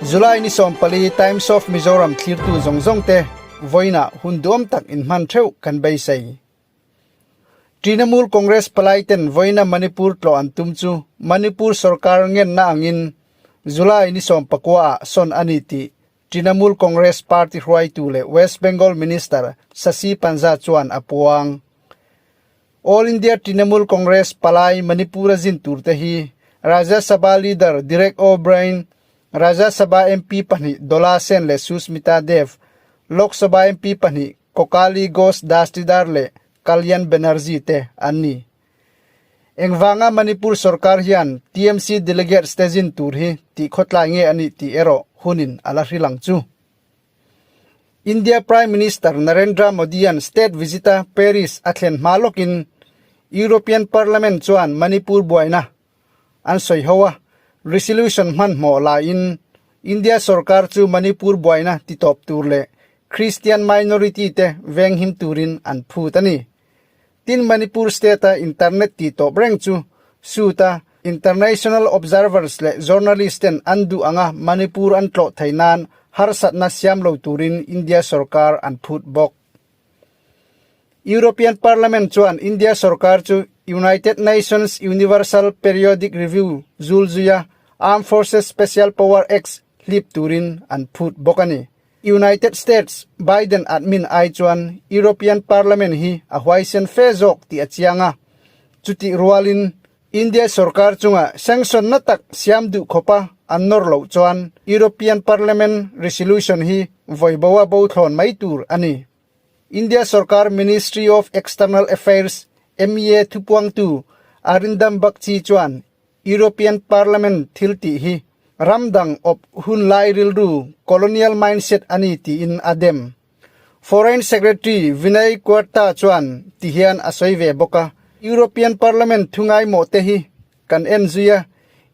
July ni 14 Times of Mizoram thlirtu zawng zawng te vawiinah hun duam tak inhman theuh kan beisei. Trinamool Congress palai ten vawiina Manipur tlawh an tum chu Manipur sorkar ngenna angin July ni 19 ah sawn a ni tih Trinamool Congress party hruaitu leh West Bengal Minister Sasi Panja chuan a puang. All India Trinamool Congress palai Manipur-a zin turte hi Rajya Sabha leader Derek O'Brien, Rajya Sabha MP pahnih Dola Sen leh Susmita Dev, Lok Sabha MP pahnih Kokali Ghosh Dastidar leh Kalyan Banerjee te an ni. Engvanga Manipur sorkar hian TMC delegates te zin tur hi tih khawtlai nge a nih tih erawh hunin a la hrilh ang chu. India Prime Minister Narendra Modi-a'n state visit-a Paris a thlen hma lawkin European Parliament chuan Manipur buaina an sawi ho a, resolution hmanhmawh laiin India sorkar chu Manipur buaina titawp tur leh Christian minority te venghim turin an phut a ni. Tin Manipur state-a internet titawp reng chu suit-a international observers leh journalist ten an duh anga Manipur an tlawh thei nan harsatna siam lo turin India sorkar an phut bawk. European Parliament chuan India sorkar chu United Nations Universal Periodic Review zulzuia Armed Forces Special Power Acts hlip turin an phut bawk a ni. United States Biden admin ai chuan European Parliament hi a huaisen fe zawk tih a chiang a, chutih rualin India sorkar chunga sanction na tak siam duh khawpa an nawr loh chuan European Parliament resolution hi vawi boa bo thlawn mai tur a ni. India sorkar Ministry of External Affairs, MEA, thupuangtu Arindam Bagchi chuan European Parliament thil tih hi ram dang awp hun lai rilru, colonial mindset, a ni tiin a dem. Foreign Secretary Vinay Quadra chuan ti hian a sawi ve bawk a, European Parliament thu ngaimawh te hi kan en zui a,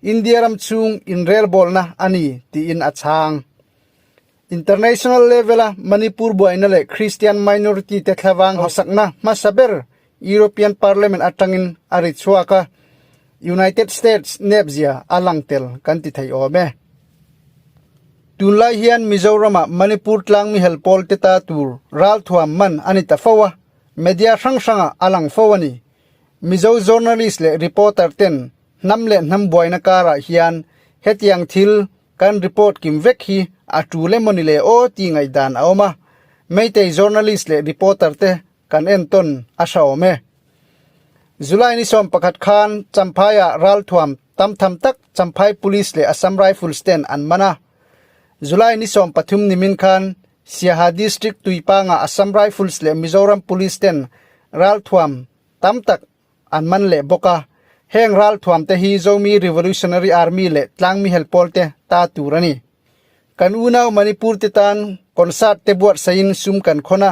India ram chhung inrelbawlna a ni tiin a chhang. International level-a Manipur buaina leh Christian minority te thlavang hawsakna hmasa ber European Parliament atangin a ri chhuak a, United States nepzia a lang tel kan ti thei awm e. Tunlai hian Mizoramah Manipur tlang mihel pawl te ta tur ralthuam man a ni ta fo a, media hrang hrangah a lang fo a ni. Mizo journalist leh reporter ten hnam leh hnam buaina karah hian hetiang thil kan report kim vek hi a tul emaw ni le aw tih ngaihdan a awm a, Meitei journalist leh reporter te Kan entawn a hraawm e. July ni 11 khan Champhaiah ralthuam tam tham tak Champhai Police leh Assam Rifles ten an man a. July ni 13 nimin khan Siaha District Tuipangah Assam Rifles leh Mizoram Police ten ralthuam tam tak an man leh bawk a. Heng ralthuam te hi Zomi Revolutionary Army leh Tlangmihel pawl te ta tur a ni. Kan unau Manipur te tan concert te buatsaihin sum kan khawn a,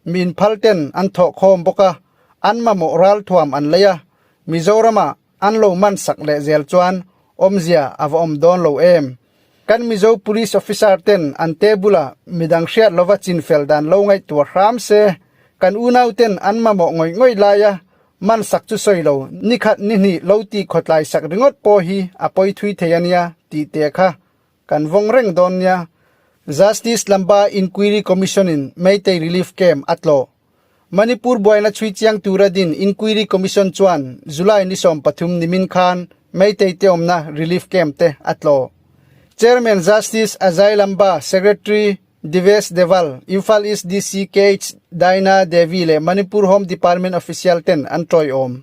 mi inphal ten an thawh khawm bawk a, an mamawh ralthuam an lei a, Mizoramah an lo man sak leh zel chuan awmzia a va awm dawn lo em? Kan Mizo Police Officer ten an table-a midang hriat lova chinfel dan lo ngaihtuah hram se, kan unau ten an mamawh ngawih ngawih laia man sak chu sawi lo, nikhat ni hnih lo tih khawtlai sak ringawt pawh hi a pawi thui thei a nia tih te kha Kan vawng reng dawn nia. Justice Lamba Inquiry Commission-in Meitei Relief Camp a tlawh. Manipur buaina chhui chiang tura din Inquiry Commission chuan July ni 13 nimin khan Meitei te awmna Relief Camp te a tlawh. Chairman Justice Ajay Lamba, Secretary Divesh Deval, Imphal East DC KH Daina Devi leh Manipur Home Department official ten an tawiawm.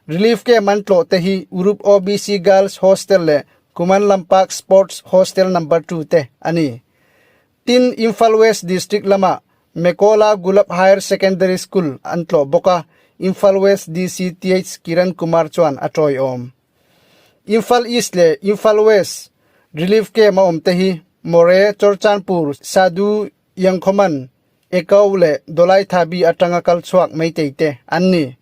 Relief Camp an tlawh te hi Urup OBC Girls Hostel leh Kuman Lampak Sports Hostel Number 2 te a ni. Tin, Imphal West District lama Mekola Gulab Higher Secondary School an tlawh bawk a, Imphal West DC TH Kiran Kumar chuan a tawiawm. Imphal East leh Imphal West Relief Camp a awm te hi More, Churchandpur, Sadhu, Yangkhoman, Ekau leh Dolai Thabi atanga kal chhuak Meitei te an ni.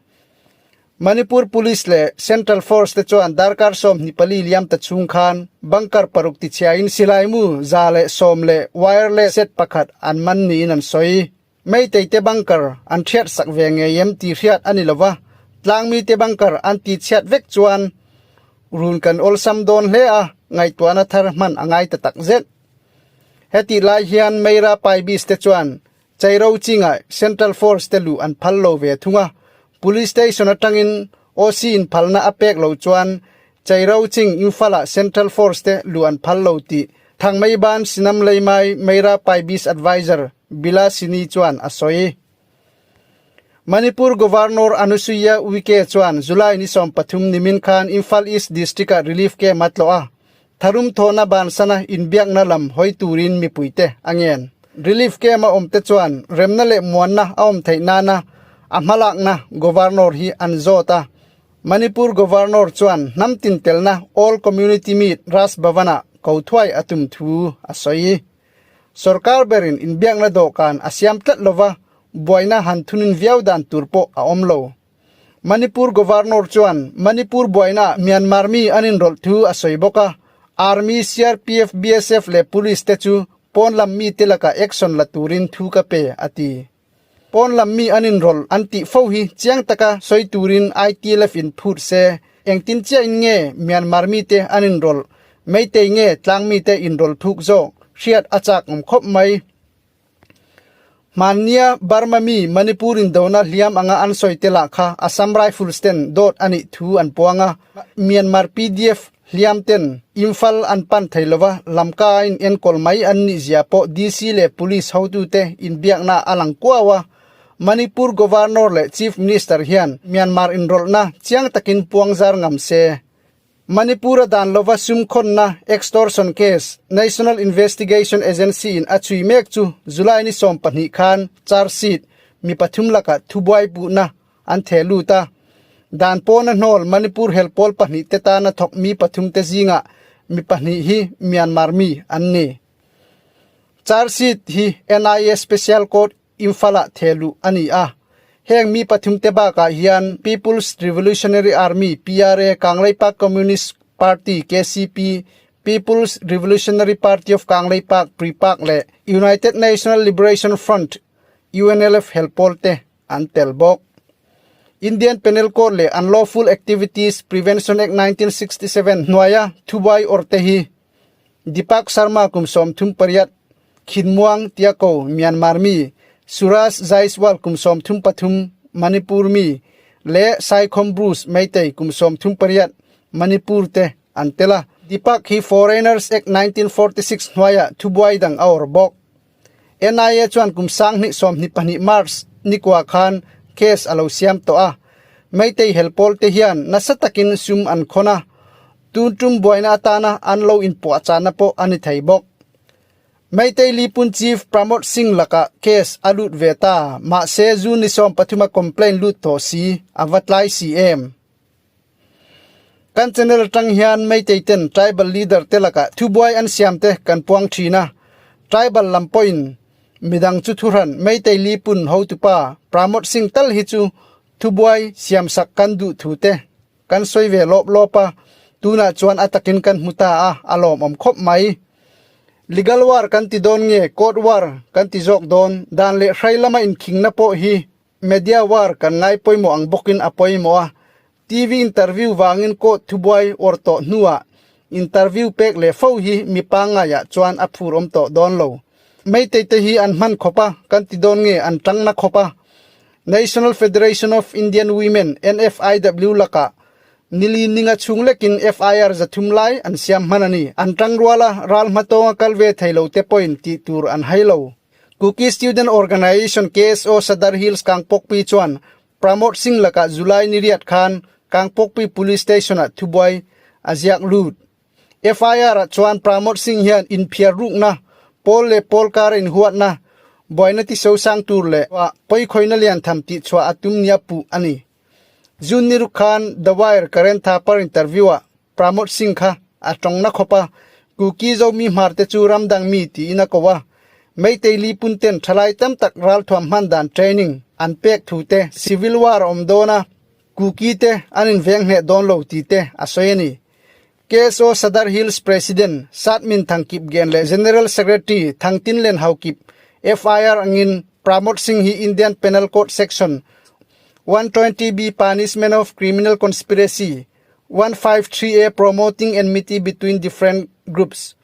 Manipur Police leh Central Force te chuan darkar 24 liam ta chhung khan bunker paruk tichhiain silaimu 110 leh wireless set pakhat an man niin an sawi. Meitei te bunker an thiat sak ve ngei em tih hriat a ni lova, tlangmi te bunker an tihchhiat vek chuan. Run kan awlsam dawn hle a, ngaihtuahna thar hman a ngai ta tak zet. Hetih lai hian Meira Paibis te chuan Chairo chingah Central Force te luh an phal lo ve thung a, Police Station atangin OC in phalna a pek lo chuan Chairo ching Imphal-ah Central Force te luh an phal lo tih Thangmeiban Sinam Leimai Meira Paibis Adviser Bilasini chuan a sawi. Manipur Governor Anusuiya Uike chuan July ni 13 nimin khan Imphal East District-ah relief camp a tlawh a, tharum thawhna bansana inbiakna lam hawi turin mipuite a ngen. Relief camp a awmte chuan remna leh muanna a awm theih nana a hmalakna Governor hi an zawt a. Manipur Governor chuan hnam tintelna All Community Meet Raj Bhavan-ah ko thuai a tum thu a sawi. Sorkar berin inbiakna dawhkan a siam tlat lova, buaina han thunin viau dan tur pawh a awm lo. Manipur Governor chuan Manipur buainaah Myanmar mi an inrawlh thu a sawi bawk a, Army, CRPF, BSF leh Police te chu pawn lam mite lakah action la turin thu ka pe, a ti. Pawn lam mi an inrawlh an tih fo hi chiang taka sawi turin ITLF in phut se, engtin chiahin nge Myanmar mite an inrawlh, Meitei nge tlang mite inrawlh thuk zawk hriat a chak awm khawp mai. Hmannia Burma mi Manipur indona hliam anga an sawi te lah kha Assam Rifles ten dawt a nih thu an puang a, Myanmar PDF Hliam ten Imphal an pan thei lova, Lamka a in enkawl mai an nih zia pawh DC leh Police hotute inbiakna a lang kuau a. Manipur Governor leh Chief Minister hian Myanmar inrawlhna chiang takin puangzar ngam se. Manipur-a dan lova sum khawnna, extortion case, National Investigation Agency in a chhui mek chu July ni 12 khan charge sheet mi pathum lakah thubuai puhna an theh lut a. Dan pawna hnawl Manipur helpawl pahnihte tana thawk mi pathumte zingah mi pahnih hi Myanmar mi an ni. Charge sheet hi NIA Special Court Imphal-ah theh luh a ni a. Heng mi pathumte bakah hian People's Revolutionary Army, PRA, Kangleipak Communist Party, KCP, People's Revolutionary Party of Kangleipak, PRIPAK, leh United National Liberation Front, UNLF, helpawl te an tel bawk. Indian Penal Code leh Unlawful Activities Prevention Act 1967 hnuaia thubuai awrhte hi Deepak Sharma kum 38, Khinmuang tia ko Myanmar mi, Suraj Jaiswal kum 33, Manipur mi, leh Saikhom Bruce Meitei kum 38, Manipur te an tel a. Deepak hi Foreigners Act 1946 hnuaia thubuai dang a awrh bawk. NIA chuan kum 2022 March nikua khan case a lo siam tawh a, Meitei helpawl te hian nasa takin sum an khawn a, tun tum buaina atana an lo inpuahchahna pawh a ni thei bawk. Meitei Lipun Chief Pramod Singh lakah case a lut ve ta, mahse June ni 13 a complaint lut tawh si, a va tlai si em? Kan channel atang hian Meitei ten tribal leader te lakah thubuai an siam te kan puang thin a, tribal lam pawhin midang chu thuhran Meitei Lipun hotupa Pramod Singh tal hi chu thubuai siamsak kan duh thu te kan sawi ve lawp lawp a, tunah chuan a takin kan hmu ta a, a lawmawm khawp mai. Legal war kan ti dawn nge court war kan ti zawk dawn, dan leh hrai lama inkhingna pawh hi Media war kan ngai pawimawh ang bawkin a pawimawh a, TV interview vangin court thubuai awr tawh hnuah interview pek leh fo hi mi pangngaiah chuan a phur awm tawh dawn lo. Meitei te hi an hman khawp a, kan ti dawn nge an tangna khawp a. National Federation of Indian Women, NFIW, lakah nili ninga chhung lekin FIR 300 lai an siam hman a ni. An tangrual a, ral hmatawnga kal ve thei lo te pawhin tih tur an hai lo. Kuki Student Organization KSO Sadar Hills Kangpokpi chuan Pramod Singh lakah July ni riat khan Kangpokpi Police Station-ah thubuai a ziak lut. FIR-ah chuan Pramod Singh hian inphiar rukna, pawl leh pawl kara inhuatna, buaina tisosang tur leh pawikhawina lian tham tihchhuah a tum nia puh a ni. June ni ruk khan The Wire Karen Thapar interview-ah Pramod Singh kha a tawng na khawp a, Kuki Zomi hmar te chu ramdang mi tiin a ko a. Meitei Lipun ten thalai tam tak ralthuam hman dan training an pek thu te, civil war a awm dawn a, Kuki te an inveng hneh dawn lo ti te a sawi a ni. KSO Sadar Hills President Satmin Thangkip Gen leh General Secretary Thangtinlen Haokip FIR angin Pramod Singh hi Indian Penal Code Section 120B Punishment of Criminal Conspiracy. 153A Promoting Enmity Between Different Groups,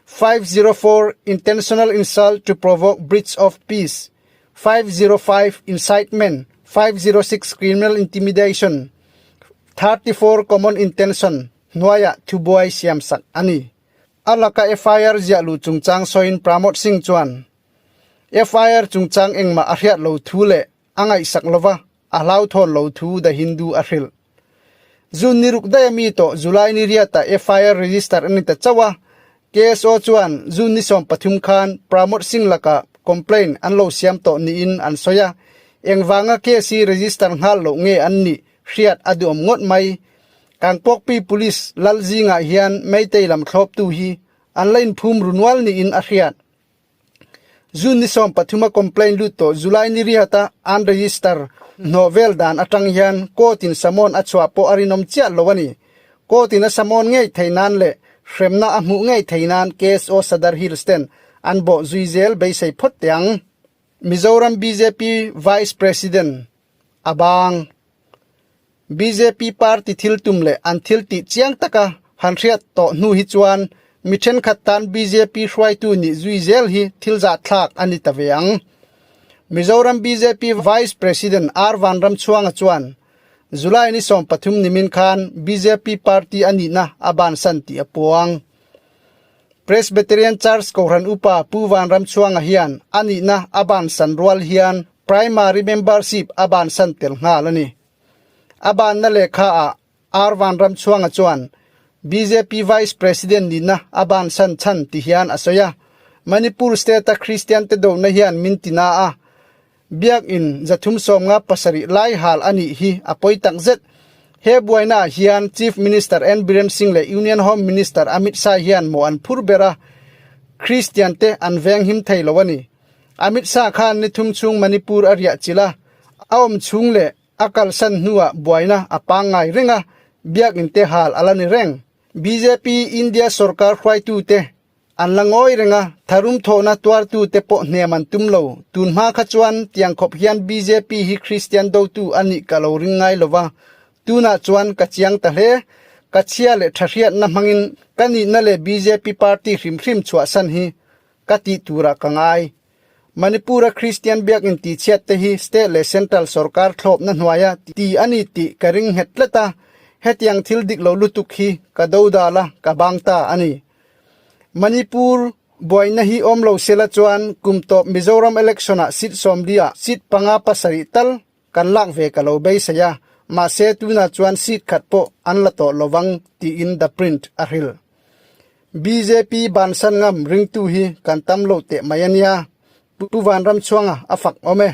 504 Intentional Insult to Provoke Breach of Peace, 505 Incitement, 506 Criminal Intimidation, 34 Common Intention hnuaiah thubuai siamsak a ni. A laka FIR ziah luh chungchang sawiin Pramod Singh chuan, FIR chungchang engmah a hriat lo thu leh a ngaihsak lova a hlauthawn lo thu The Hindu a hrilh. June ni ruk daih a mi tawh July ni riatah FIR register a ni ta chauh a, KSO chuan June ni 13 khan Pramod Singh lakah complaint an lo siam tawh niin an sawi a, engvanga case hi register nghal loh nge an nih hriat a duhawm ngawt mai. Kangpawkpi Police lal zingah hian Meitei lam thlawptu hi an la inphum ru nual niin a hriat. June ni 13 a complaint lut tawh July ni riata an register hnawh vel dan atang hian court in summon a chhuah pawh a rinawm chiah lo a ni. Court in a summon ngei thei nan leh hremna a hmuh ngei thei nan KSO Sadar Hills ten an bawh zui zel beisei phawt teh ang. Mizoram bjp Vice President a bang. Bjp party thil tum leh an thil tih chiang taka han hriat tawh hnu hi chuan mi thenkhat tan bjp hruaitu nih zui zel hi thil zahthlak a ni ta ve ang. Mizoram bjp Vice President R Vanramchhuanga chuan July ni 13 nimin khan bjp party a nihna a bansan tih a puang. Presbyterian Church Kohhran Upa Pu Vanramchhuanga hian a nihna a bansan rual hian Primary membership a bansan tel nghal a ni. A banna lehkha ah R Vanramchhuanga chuan bjp Vice President nihna a bansan chhan ti hian a sawi a, Manipur state a Christian te dohna hian min ti na a, Biakin 377 lai hal a nih hi a pawi takzet. He buaina ah hian Chief Minister N Biren Singh leh Union Home Minister Amit Shah hian mawh an phur ber a, Christian te an venghim thei lo a ni. Amit Shah khan ni thum chhung Manipur a riah chilh a, a awm chhung leh a kalsan hnuah buaina a pangngai reng a, biakin te hal a la ni reng. Bjp India sorkar hruaitute an la ngawi reng a, tharum thawhna tuartute pawh hnem an tum lo. Tun hma kha chuan tiang khawp hian bjp hi Christian dotu a nih ka lo ring ngai lo va, tunah chuan ka chiang ta hle. Ka chhia leh tha hriatna hmangin ka nihna leh bjp party hrim hrim chhuahsan hi ka tih turah ka ngai. Manipur-a Kristian biakin tihchhiat te hi state leh central sorkar thlawpna hnuaia ti a ni tih ka ring nghet tlat a, hetiang thil dik lo lutuk hi ka dodal a, ka bang ta a ni. Manipur buaina hi awm lo sela chuan kum tawp Mizoram election-ah seat 40 ah seat panga pasarih tal kan lak ve ka lo beisei a, mahse tunah chuan seat khat pawh an la tawh lovang tiin The Print a hrilh. Bjp bansan ngam ringtu hi kan tam lo teh mai a nia. Pu Vanramchhuanga a fak awm e.